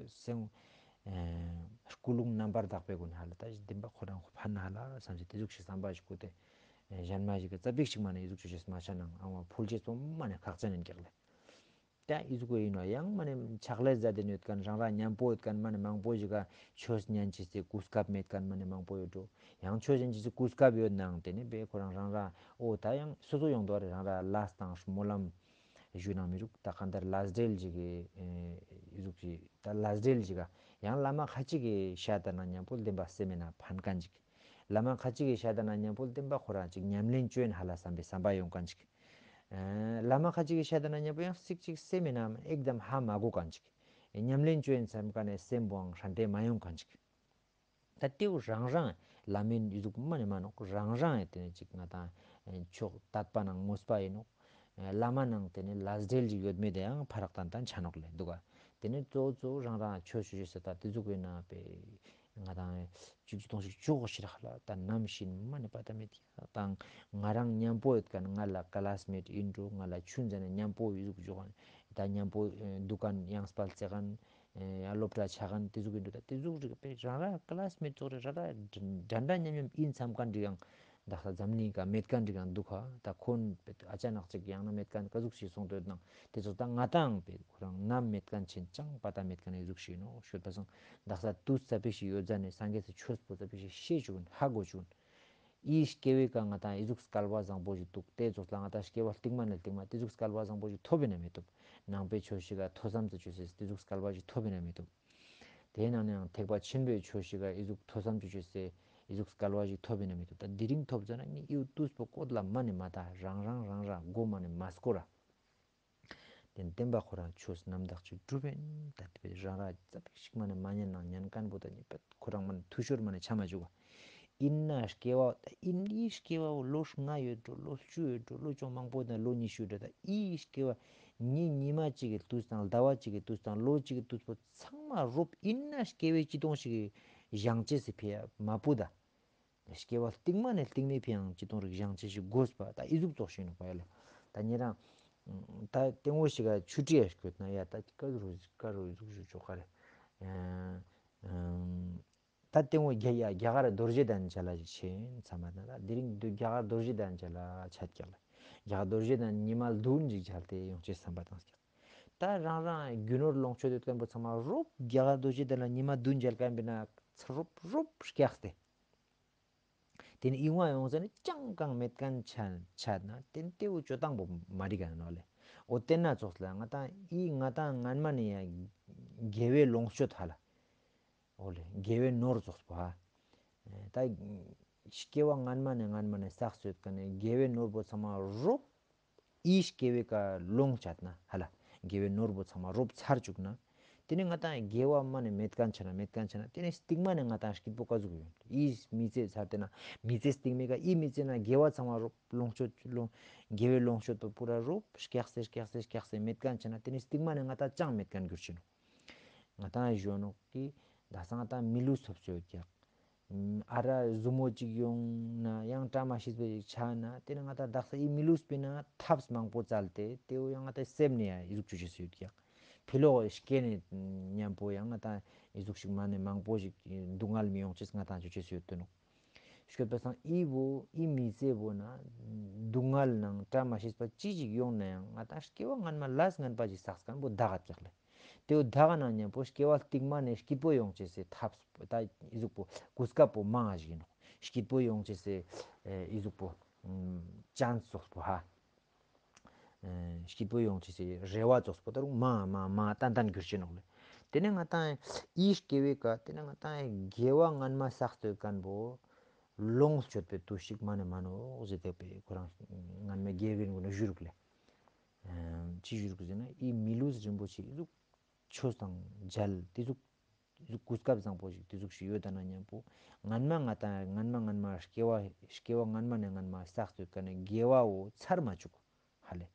སེམས་ཀུན་སློང་རྣམ་པར་དག་པའི་གུན་ཧ་ལ་ད་བདེན་པ་ཁོ་རང་ཁོ་ཕན་ན་ཧ་ལ་བསམ་ཞིག་དེ་ཟུག་ཞིག་བསམ་པ་ཞིག་བསྐུལ་ཏེ་གཞན་མ་ཞིག་གི་ཙ་པིག་ཞིག་མ་ནེ་ཨི་ཟུག་ཞིག་མ་ཆ་ནང་ཨང་བ་ཕུལ་ཅེས་པོ་མ་ནེ་ཁག་ཅན་ཡིན་ཀྱག་ལེ། ད་ཨི་ཟུག་གི་ཡིན་ནོ་ཡང་མ་ནེ་ཕྱག་ལས་མཛད་དེ་ཡོད་མཁན་རང་ར་མཉམ་པོ་ཡོད་མཁན་མ་ནེ་མང་པོ་ཞིག་ག་ཆོས་ཉན་ཅེས་སི་གོ་སྐབས་མེད་མཁན་མ་ནེ་མང་པོ་ཡོད་འགྲོ། ཡང་ཆོས་ཉན་ཅེས་སི་གོ་སྐབས་ཡོད་ནའང་དེ་ནེ་པའི་ཁོ་རང་རང་ར་འོ་ད་ཡང་སོ་སོ་ཡོང་དོ་རེ་རང་ར་ལས་དང་སྨོན་ལམ་ཞུ་ནང་མི་རུག་ད་གང་ལྟར་ལས་འབྲེལ་ཞིག་གི་ཨི་ཟུག་ཅིག་ད་ལས་འབྲེལ་ཞིག་ག་ཡང་བླ་མ་ཁ་ཅིག་གི་ཤད་ད་ན་མཉམ་པོ་བདེན་པ་སེམས་ཡིན་ན་ཕན་མཁན་ཅིག་བླ་མ་ཁ་ཅིག་གི་ཤད་ད་ན་མཉམ་པོ་བདེན་པ་ཁོ་རང་ཅིག་ཉམས་ལེན་བཅོས་ཡིན་ཧ་ལ་བསམ་པའི་བསམ་པ་ཡོང་མཁན་ཅིག་བླ་མ་ཁ་ཅིག་གི་ཤད་ད་ན་མཉམ་པོ་ཡང་སིག་ཅིག་སེམས་ཡིན་ན་ཨེག་དམ་ཧ་མ་གོ་མཁན་ཅིག་ཉམས་ལེན་བཅོས་ཡིན་བསམ་མཁན་ནི་སེམས་པོའང་ཧྲན་ཏེ་མ་ཡོང་མཁན་ཅིག་ད་དེའུ་རང་རང་ལ་མིན་ཨི་ཟུག་མ་ནེ་མ་ནོག་རང་རང་ཡ་དེ་ནེ་ཅིག་ང་དང་ཕྱོགས་དད་པ་ནང་མོས་པ་ཡིན་ནོག་བླ་མ་ནང་དེ་ནེ་ལས་འབྲེལ་ཅིག་ཡོད་མེད་དེ་ཡང་ཕ་རག་ཏན་ཏན་ཆ་ནོག་ལེ་འདུག་ག་དེ་ནེ་གཙོ་བོ་གཙོ་བོ་རང་རང་ཆོས་ཞུ་ཞུ་ས་ད་དེ་ཟུག་ཡིན་ན་པེ་ང་དང་ཅིག་ཅིག་སྟོང་ཞིག་ཅོག་ཞིག་རག་ལ་ད་ནམ་ཤིན་མ་ནེ་པ་ད་མེད་ཀྱག་དང་ང་རང་མཉམ་པོ་ཡོད་མཁན་ང་ལ་ཀ་ལས་མེད་ཡིན་འགྲོ། ང་ལ་ཆུན་ཟ་ནེ་མཉམ་པོ་ཡི་ཟུག་འཇོག་མཁན་ད་མཉམ་པོ་འདུག་མཁན་ཡང་སྤལ་རྩེ་མཁན་ཡང་སློབ་གྲྭ་ཆ་མཁན་དེ་ཟུག་ཡིན་འགྲོ། ད་དེ་ཟུག་རིག་པའི་རང་ར་ཀ་ལས་མེད་ཙོགས་རེ་ར་ར་འདྲ་འདྲ་མཉམ་མཉམ་ཡིན་བསམ་མཁན་རིག་ཡང་ད་ཁ་འཛམ་གླིང་ག་མེད་མཁན་རིག་ཡང་འདུག་ག་ད་ཁོང་ཨ་ཅག་ནག་ཅིག་ཡང་ན་མེད་མཁན་ཀ་ཟུག་ཞིག་སོང་དོད་ནང་དེ་ཙོགས་ད་ང་དང་པེ་ཁོ་རང་ནམ་མེད་མཁན་ཆེན་ཅང་པ་ད་མེད་མཁན་ཡི་ཟུག་ཞིག་ཡིན་ནོག་ཤོད་པ་སང་ད་ཁ་དུས་ཙ་པིག་ཞིག་ཡོད་ཟ་ནེ་སངས་རྒྱས་སི་ཆོས་པོ་ཙ་པིག་ཞིག་ཤེས་བཅུག་ཧ་གོ་བཅུག་ཨི་སྐྱེ་བའི་ཀ་ང་དང་ཨི་ཟུག་སྐལ་བ་བཟང་པོ་ཞིག་འདུག་དེ་ཙོགས་ལ་ང་དང་སྐྱེ་བ་རྟིང་མ་ནེ་རྟིང་མ་དེ་ཟུག་སྐལ་བ་བཟང་པོ་ཞིག་ཐོབ་ཡིན་ན་མི་ཐོབ། ནང་པའི་ཆོས་ཤིག་ག་ཐོས་བསམ་དུ་ཆོས་སི་དེ་ཟུག་སྐལ་བ་ཞིག་ཐོབ་ཡིན་ན་མི་ཐོབ། དེའི་ནང་ནའང་ཐེག་པ་ཆེན་པོའི་ཆོས་ཤིག་ག་ཨི་ཟུག་ཐོས་བསམ་དུ་ཆོས་སི་ཨི་ཟུག་སྐལ་བ་ཞིག་ཐོབ་ཡིན་ན་མི་ཐོབ། ད་དེ་རིང་ཐོབ་ཟ་ན་ནི་ཨི་བོ་དུས་པོ་བཀོད་ལ་མ་ནེ་མ་ད་རང་རང་རང་རང་མགོ་མ་ནེ་མ་སྐོར་ར། དེ་བདེན་པ་ཁོ་རང་ཆོས་རྣམ་དག་ཅིག་སྒྲུབ་ཡིན། ད་དེ་རང་ར་ཙ་པིག་ཞིག་མ་ནེ་མ་ཉན་ནང་ཉན་མཁན་པོ་ད་ཉིད་པ་ཁོ་རང་མ་ནེ་འཐུས་ཤོར་མ་ནེ་ཆ་མ་བཅུག་ག་ཡིན་ན་སྐྱེ་བ་ད་ཡིན་ནི་སྐྱེ་བ་བོ་ལོ་ལྔ་ཡོད་འགྲོ། ལོ་བཅུ་ཡོད་འགྲོ། ལོ་ཅུང་མང་པོ་དང་ལོ་ཉི་ཤུ་འགྲོ། ད་ཨི་སྐྱེ་བ་ཉི་ཉི་མ་གཅིག་གི་དུས་དང་ཟླ་བ་གཅིག་གི་དུས་དང་ལོ་གཅིག་གི་དུས་པོ་ཚང་མ་རོབ་ཡིན་ན་སྐྱེ་བའི་སྤྱི་སྟོང་ཞིག་གི་བཞེངས་ཅེས་སི་ཕི་ཡ་མ་པུ་ད། སྐྱེ་བ་རྟིང་མ་ནེ་རྟིང་མའི་ཕི་ཡང་སྤྱི་སྟོང་རིག་བཞེངས་ཅེས་ཞིག་དགོས་པ་ད་ཨི་ཟུག་ཙོགས་ཤིག་ནོག་པ་ཡ་ལེ། ད་ཉེ་རང་ ད་ཏེ་བོ་ཞིག་ག་ཆུ་ཏྲི་ཡ་སྐྱོད་ན་ཡ་ད་ཀ་རུ་ཀ་རུ་ཟུག་ཞུ་ཆོག་ག་རེ། ད་ཏེ་བོ་རྒྱ་རྒྱ་གར་རྡོ་རྗེ་གདན་ཅ་ལག་ཅིག་ཆེན་བསམ་པ་དང་ད་དེ་རིང་དུ་རྒྱ་གར་རྡོ་རྗེ་གདན་ཅ་ལག་ཆ་ཀྱག་ལ། རྒྱ་གར་རྡོ་རྗེ་གདན་ཉི་མ་བདུན་ཅིག་ཆ་ཏེ་ཡོང་ཅེས་བསམ་པ་དང་ཀྱག། ད་རང་རང་རྒྱུ་ནོར་ལོངས་སྤྱོད་དེ་བསྟན་པོ་ཚང་མ་རོབ་རྒྱ་གར་རྡོ་རྗེ་གདན་ལ་ཉི་མ་བདུན་མཇལ་མཁན་པེ་ན་ཚ་རོབ་རོབ་སྐྱགས་ཏེ། ཏེ་ནེ་ཨི་ཝང་ཡོང་ཟེར་ནེ་ཅང་གང་མེད་མཁན་ཆ་ཆ་ན་ཏེ་ནེ་ཏེ་བོ་ཅོ་སྟངས་པོ་མ་རིག་ག་ནོ་ལེ། འོ་ཏེ་ན་ཙོགས་ལ་ང་ཏང་ཨི་ང་ཏང་སྔན་མ་ནེ་ཡ་དགེ་བའི་ལོངས་སྤྱོད་ཧ་ལ། འོ་ལེ་དགེ་བའི་ནོར་ཙོགས་པོ་ཧ། ད་སྐྱེ་བ་སྔན་མ་ནེ་སྔན་མ་ནེ་བསགས་ཡོད་མཁན་ནི་དགེ་བའི་ནོར་བོ་ཚང་མ་རོབ་ཨི་སྐྱེ་བའི་ཀ་ལོངས་སྤྱད་ན་ཧ་ལ། དགེ་བའི་ནོར་བོ་ཚང་མ་རོབ་ཚར་བཅུག་ན། ཏེ་ནེ་ང་ཏང་དགེ་བ་མ་ནེ་མེད་མཁན་ཆ་ན་མེད་མཁན་ཆ་ན་ཏེ་ནེ་སྟིང་མ་ནེ་ང་ཏང་སྐྱིད་པོ་ཀ་ཟུག་ཡོང་། ཨི་མི་ཚེ་ཚར་ཏེ་ན་མི་ཚེ་སྟིང་མའི་ཀ་ཨི་མི་ཚེ་ན་དགེ་བ་ཚང་མ་རོབ་ལོངས་སྤྱོད་ལོངས་དགེ་བའི་ལོངས་སྤྱོད་པོ་པུ་ར་རོབ་སྐྱགས་སེ་སྐྱགས་སེ་སྐྱགས་སེ་མེད་མཁན་ཆ་ན་ཏེ་ནེ་སྟིང་མ་ནེ་ང་ཏང་ཅང་མེད་མཁན་གྱུར་ཅེ་ནོག། ང་ཏང་ཞོན་ནོག་གི་ད་སང་ང་ཏང་མི་ལུས་ཐོབ་ཅེ་ཡོད་ཀྱག། ཨ་ར་ཟུ་མོ་ཅིག་ཡོང་ན་ཡང་བཀྲ་མ་ཤིས་པ་ཅིག་ཆ་ན་ཏེ་ནེ་ང་ཏང་དག་ས་ཨི་མི་ལུས་པེ་ན་ཐབས་མང་པོ་བཙལ་ཏེ་ཏེ་བོ་ཡང་ང་ཏང་སེམས་ནེ་ཡ་ཨི་ཟུག་ཅོ་ཅེས་ཡོད་ཀྱག། ཕི་ལོག་སྐྱེ་ནེ་མཉམ་པོ་ཡང་ང་ཏང་ཨི་ཟུག་ཞིག་མ་ནེ་མང་པོ་ཞིག་སྡུག་བསྔལ་མི་ཡོང་ཅེས་ང་ཏང་ཅོ་ཅེས་ཡོད་དོ་ནོག། སྐྱོད་པ་སང་ཨི་བོ་ཨི་མི་ཚེ་བོ་ན་སྡུག་བསྔལ་ནང་བཀྲ་མ་ཤིས་པ་ཅི་ཞིག་ཡོང་ན་ཡང་ང་ཏང་སྐྱེ་བ་སྔན་མ་ལས་ངན་པ་ཞིག་བསགས་མཁན་བོ་དག་ག་ཀྱག་ལེ། ཏེ་བོ་དག་ག་ན་མཉམ་པོ་སྐྱེ་བ་སྟིང་མ་ནེ་སྐྱིད་པོ་ཡོང་ཅེས་སི་ཐབས་ད་ཨི་ཟུག་པོ་གོ་སྐབས་པོ་མང་ང་ཞིག་ཡིན་ནོག། སྐྱིད་པོ་ཡོང་ཅེས་སི་ཨི་ཟུག་པོ་ཅན་ཙོགས་པོ་ཧ། སྐྱིད་པོ་ཡོང་ཅེས་སི་རེ་བ་ཙོགས་པོ་ད་རུང་མ་མ་མ་ཏན་ཏན་གྱུར་ཅེ་ནོག་ལེ། ཏེ་ནེ་ང་ཏང་ཨི་སྐྱེ་བའི་ཀ་ཏེ་ནེ་ང་ཏང་དགེ་བ་སྔན་མ་བསགས་ཏེ་ཡོད་མཁན་བོ་ལོངས་སྤྱོད་པའི་དུས་ཤིག་མ་ནེ་མ་ནོག་ཟེར་ཏེ་པེ་ཁོ་རང་སྔན་མའི་དགེ་བའི་གུན་ནེ་ཞུ་རུག་ལེ། ཅི་ཞུ་རུག་ཟེར་ན་ཨི་མི་ལུས་རིན་པོ་ཆེ་ཨི་ཟུག་ཆོས་དང་མཇལ་ཏེ་ཟུག་ཏེ་ཟུག་གོ་སྐབས་བཟང་པོ་ཞིག་ཏེ་ཟུག་ཞིག་ཡོད་ད་ན་མཉམ་པོ་སྔན་མ་ང་ཏང་སྔན་མ་སྔན་མ་སྐྱེ་བ་སྐྱེ་བ་སྔན་མ་ནེ་སྔན་མ་བསགས་ཏེ་ཡོད་མཁན་ནི་དགེ་བ་བོ་ཚར་མ་བཅུག་ཧ་ལེ།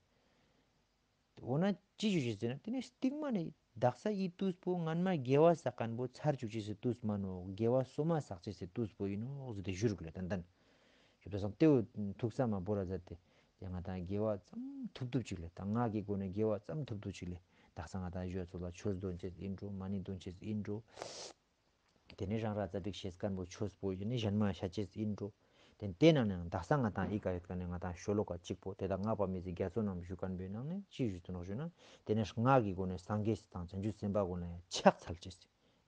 འོ་ན་ཅི་ཞུ་ཞིག་ཟེར་ན་ཏེ་ནེ་སྟིང་མ་ནེ་དག་ས་ཨི་དུས་པོ་སྔན་མ་དགེ་བ་བསགས་མཁན་བོ་ཚར་བཅུག་ཅེས་སི་དུས་མ་ནོག། དགེ་བ་སོ་མ་བསགས་ཅེས་སི་དུས་པོ་ཡིན་ནོག་ཟེར་ཏེ་ཞུ་རུག་ལེ་ཏན་ཏན། ཞུ་ད་སང་ཏེ་བོ་ཐུགས་ས་མ་བོར་ར་མཛད་དེ། ཡང་ང་ཏང་དགེ་བ་ཙམ་ཐུབ་ཐུབ་ཅིག་ལེ། ད་ངག་གི་སྒོ་ནེ་དགེ་བ་ཙམ་ཐུབ་ཐུབ་ཅིག་ལེ། དག་ས་ང་ཏང་ཞུ་ཚོ་ལ་ཆོས་འདོན་ཅེས་ཨིན་འགྲོ། མ་ཎི་འདོན་ཅེས་ཨིན་འགྲོ། ཏེ་ནེ་རང་ར་ཙ་པིག་ཤེས་མཁན་བོ་ཆོས་པོ་ཡིན་ནི་གཞན་མ་ཤ་ཅེས་ཨིན་འགྲོ། ཏེ་ཏེ་ནང་ནེ་དག་ས་ང་ཏང་ཨི་ཀ་ཡོད་མཁན་ནི་ང་ཏང་ཤོ་ལོ་ཀ་གཅིག་པོ་ཏེ་ད་སྔགས་པ་མི་ཚེ་རྒྱ་མཚོ་རྣམས་ཞུ་མཁན་བོའི་ནང་ནེ་ཅི་ཞུ་ཚུལ་ནོག་ཞུ་ན་ཏེ་ནེ་ངག་གི་སྒོ་ནེ་སངས་རྒྱས་དང་བྱང་ཆུབ་སེམས་དཔའ་གུན་ལ་ཡང་ཕྱག་འཚལ་ཅེས།